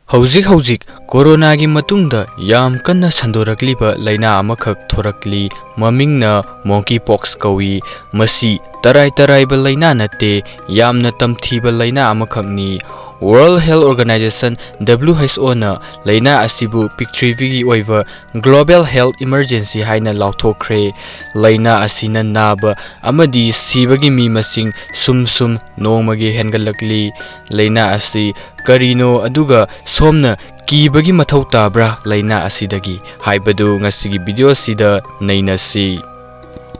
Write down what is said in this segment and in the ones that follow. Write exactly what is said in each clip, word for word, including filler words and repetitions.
ꯍꯧꯖꯤꯛ ꯍꯧꯖꯤꯛ ꯀꯣꯔꯣꯅꯥꯒꯤ ꯃꯇꯨꯡꯗ ꯌꯥꯝ ꯀꯟꯅ ꯁꯟꯗꯣꯔꯛꯂꯤꯕ ꯂꯥꯏꯅꯥ ꯑꯃꯈꯛ ꯊꯣꯔꯛꯂꯤ꯫ ꯃꯃꯤꯡꯅ monkeypox ꯀꯧꯏ꯫ ꯃꯁꯤ ꯇꯔꯥꯏ ꯇꯔꯥꯏꯕ ꯂꯥꯏꯅꯥ ꯅꯠꯇꯦ, ꯌꯥꯝꯅ ꯇꯝꯊꯤꯕ ꯂꯥꯏꯅꯥ ꯑꯃꯈꯛꯅꯤ꯫ World Health Organization, W H O ꯅ ꯂꯥꯏꯅꯥ ꯑꯁꯤꯕꯨ ꯄ꯭ꯔꯤꯊꯤꯕꯤꯒꯤ ꯑꯣꯏꯕ global health emergency ꯍꯥꯏꯅ ꯂꯥꯎꯊꯣꯛꯈ꯭ꯔꯦ꯫ ꯂꯥꯏꯅꯥ ꯑꯁꯤꯅ ꯅꯥꯕ ꯑꯃꯗꯤ ꯁꯤꯕꯒꯤ ꯃꯤ ꯃꯁꯤꯡ ꯁꯨꯝ ꯁꯨꯝ ꯅꯣꯡꯃꯒꯤ ꯍꯦꯟꯒꯠꯂꯛꯂꯤ꯫ ꯂꯥꯏꯅꯥ ꯑꯁꯤ ꯀꯔꯤꯅꯣ, ꯑꯗꯨꯒ ꯁꯣꯝꯅ ꯀꯤꯕꯒꯤ ꯃꯊꯧ ꯇꯥꯕ꯭ꯔꯥ ꯂꯥꯏꯅꯥ ꯑꯁꯤꯗꯒꯤ ꯍꯥꯏꯕꯗꯨ ꯉꯁꯤꯒꯤ video ꯑꯁꯤꯗ ꯅꯩꯅꯁꯤ꯫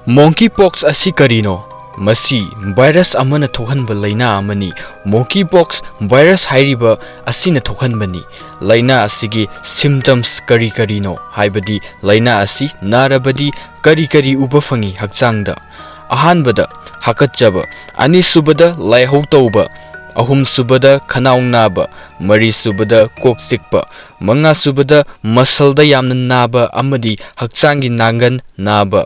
Monkeypox ꯑꯁꯤ ꯀꯔꯤꯅꯣ? ꯃꯁꯤ virus ꯑꯃꯅ ꯊꯣꯛꯍꯟꯕ ꯂꯥꯏꯅꯥ ꯑꯃꯅꯤ꯫ Monkeypox virus ꯍꯥꯏꯔꯤꯕ ꯑꯁꯤꯅ ꯊꯣꯛꯍꯟꯕꯅꯤ꯫ ꯂꯥꯏꯅꯥ ꯑꯁꯤꯒꯤ symptoms ꯀꯔꯤ ꯀꯔꯤꯅꯣ? ꯍꯥꯏꯕꯗꯤ ꯂꯥꯏꯅꯥ ꯑꯁꯤ ꯅꯥꯔꯕꯗꯤ ꯀꯔꯤ ꯀꯔꯤ ꯎꯕ ꯐꯪꯏ ꯍꯛꯆꯥꯡꯗ? ꯑꯍꯥꯟꯕꯗ ꯍꯥꯀꯠꯆꯕ, ꯑꯅꯤꯁꯨꯕꯗ ꯂꯥꯏꯍꯧ ꯇꯧꯕ, ꯑꯍꯨꯝꯁꯨꯕꯗ ꯈꯅꯥꯎ ꯅꯥꯕ, ꯃꯔꯤꯁꯨꯕꯗ ꯀꯣꯛ ꯆꯤꯛꯄ, ꯃꯉꯥꯁꯨꯕꯗ muscleꯗ ꯌꯥꯝꯅ ꯅꯥꯕ ꯑꯃꯗꯤ ꯍꯛꯆꯥꯡꯒꯤ ꯅꯥꯒꯟ ꯅꯥꯕ,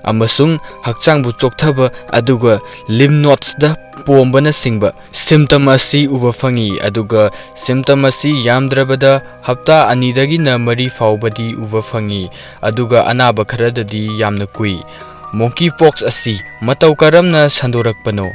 ꯑꯃꯁꯨꯡ ꯍꯛꯆꯥꯡꯕꯨ ꯆꯣꯛꯊꯕ, ꯑꯗꯨꯒ lymph nodes ꯗ ꯄꯣꯝꯕꯅꯆꯤꯡꯕ symptom ꯑꯁꯤ ꯎꯕ ꯐꯪꯏ꯫ ꯑꯗꯨꯒ symptom ꯑꯁꯤ ꯌꯥꯝꯗ꯭ꯔꯕꯗ ꯍꯞꯇꯥ ꯑꯅꯤꯗꯒꯤꯅ ꯃꯔꯤ ꯐꯥꯎꯕꯗꯤ ꯎꯕ ꯐꯪꯏ꯫ ꯑꯗꯨꯒ ꯑꯅꯥꯕ ꯈꯔꯗꯗꯤ ꯌꯥꯝꯅ ꯀꯨꯏ꯫ Monkeypox ꯑꯁꯤ ꯃꯇꯧ ꯀꯔꯝꯅ ꯁꯟꯗꯣꯔꯛꯄꯅꯣ?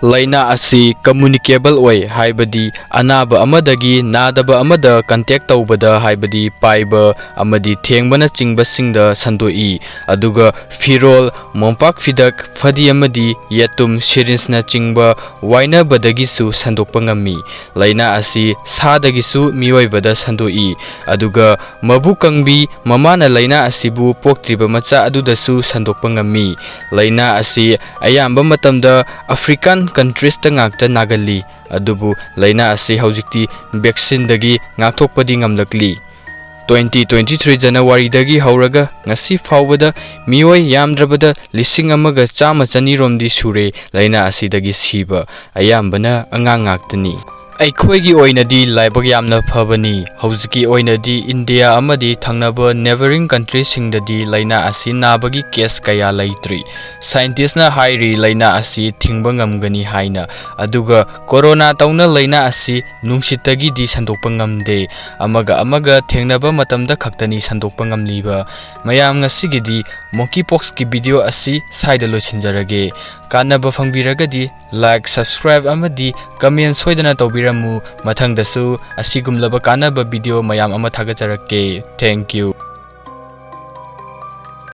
ꯂꯥꯏꯅꯥ ꯑꯁꯤ communicable ꯑꯣꯏ, ꯍꯥꯏꯕꯗꯤ ꯑꯅꯥꯕ ꯑꯃꯗꯒꯤ ꯅꯥꯗꯕ ꯑꯃꯗ contact ꯇꯧꯕꯗ, ꯍꯥꯏꯕꯗꯤ ꯄꯥꯏꯕ ꯑꯃꯗꯤ ꯊꯦꯡꯕꯅꯆꯤꯡꯕꯁꯤꯡꯗ ꯁꯟꯗꯣꯛꯏ꯫ ꯑꯗꯨꯒ ꯐꯤꯔꯣꯜ, ꯃꯣꯝꯄꯥꯛ ꯐꯤꯗꯛ, ꯐꯗꯤ ꯑꯃꯗꯤ ꯌꯦꯇꯨꯝ, syringeꯅꯆꯤꯡꯕ ꯋꯥꯏꯅꯕꯗꯒꯤꯁꯨ ꯁꯟꯗꯣꯛꯄ ꯉꯝꯃꯤ꯫ ꯂꯥꯏꯅꯥ ꯑꯁꯤ ꯁꯥꯗꯒꯤꯁꯨ ꯃꯤꯑꯣꯏꯕꯗ ꯁꯟꯗꯣꯛꯏ꯫ ꯑꯗꯨꯒ ꯃꯕꯨ ꯀꯪꯕꯤ ꯃꯃꯥꯅ ꯂꯥꯏꯅꯥ ꯑꯁꯤꯕꯨ ꯄꯣꯛꯇ꯭ꯔꯤꯕ ꯃꯆꯥ ꯑꯗꯨꯗꯁꯨ ꯁꯟꯗꯣꯛꯄ ꯉꯝꯃꯤ꯫ ꯂꯥꯏꯅꯥ ꯑꯁꯤ ꯑꯌꯥꯝꯕ ꯃꯇꯝꯗ African countriesꯇ ꯉꯥꯛꯇ ꯅꯥꯒꯜꯂꯤ꯫ ꯑꯗꯨꯕꯨ ꯂꯥꯏꯅꯥ ꯑꯁꯤ ꯍꯧꯖꯤꯛꯇꯤ vaccineꯗꯒꯤ ꯉꯥꯛꯊꯣꯛꯄꯗꯤ ꯉꯝꯂꯛꯂꯤ꯫ Twenty twenty three Januaryꯗꯒꯤ ꯍꯧꯔꯒ ꯉꯁꯤ ꯐꯥꯎꯕꯗ ꯃꯤꯑꯣꯏ ꯌꯥꯝꯗ꯭ꯔꯕꯗ ꯂꯤꯁꯤꯡ ꯑꯃꯒ ꯆꯥꯝꯃ ꯆꯅꯤꯔꯣꯝꯗꯤ ꯁꯨꯔꯦ ꯂꯥꯏꯅꯥ ꯑꯁꯤꯗꯒꯤ ꯁꯤꯕ, ꯑꯌꯥꯝꯕꯅ ꯑꯉꯥꯡ ꯉꯥꯛꯇꯅꯤ꯫ ꯑꯩꯈꯣꯏꯒꯤ ꯑꯣꯏꯅꯗꯤ ꯂꯥꯏꯕꯛ ꯌꯥꯝꯅ ꯐꯕꯅꯤ꯫ ꯍꯧꯖꯤꯛꯀꯤ ꯑꯣꯏꯅꯗꯤ ꯏꯟꯗꯤꯌꯥ ꯑꯃꯗꯤ ꯊꯪꯅꯕ neighbouring countryꯁꯤꯡꯗꯗꯤ ꯂꯥꯏꯅꯥ ꯑꯁꯤ ꯅꯥꯕꯒꯤ case ꯀꯌꯥ ꯂꯩꯇ꯭ꯔꯤ꯫ Scientistꯅ ꯍꯥꯏꯔꯤ ꯂꯥꯏꯅꯥ ꯑꯁꯤ ꯊꯤꯡꯕ ꯉꯝꯒꯅꯤ ꯍꯥꯏꯅ꯫ ꯑꯗꯨꯒ ꯀꯣꯔꯣꯅꯥ ꯇꯧꯅ ꯂꯥꯏꯅꯥ ꯑꯁꯤ ꯅꯨꯡꯁꯤꯠꯇꯒꯤꯗꯤ ꯁꯟꯗꯣꯛꯄ ꯉꯝꯗꯦ꯫ ꯑꯃꯒ ꯑꯃꯒ ꯊꯦꯡꯅꯕ ꯃꯇꯝꯗ ꯈꯛꯇꯅꯤ ꯁꯟꯗꯣꯛꯄ ꯉꯝꯂꯤꯕ꯫ ꯃꯌꯥꯝ, ꯉꯁꯤꯒꯤꯗꯤ monkeypoxꯀꯤ video ꯑꯁꯤ ꯁ꯭ꯋꯥꯏꯗ ꯂꯣꯏꯁꯤꯟꯖꯔꯒꯦ꯫ ꯀꯥꯟꯅꯕ ꯐꯪꯕꯤꯔꯒꯗꯤ like, subscribe ꯑꯃꯗꯤ comment ꯁꯣꯏꯗꯅ ꯇꯧꯕꯤꯔꯝꯃꯨ꯫ ꯃꯊꯪꯗꯁꯨ ꯑꯁꯤꯒꯨꯝꯂꯕ ꯀꯥꯟꯅꯕ video ꯃꯌꯥꯝ ꯑꯃ ꯊꯥꯒꯠꯆꯔꯛꯀꯦ꯫ Thank you꯫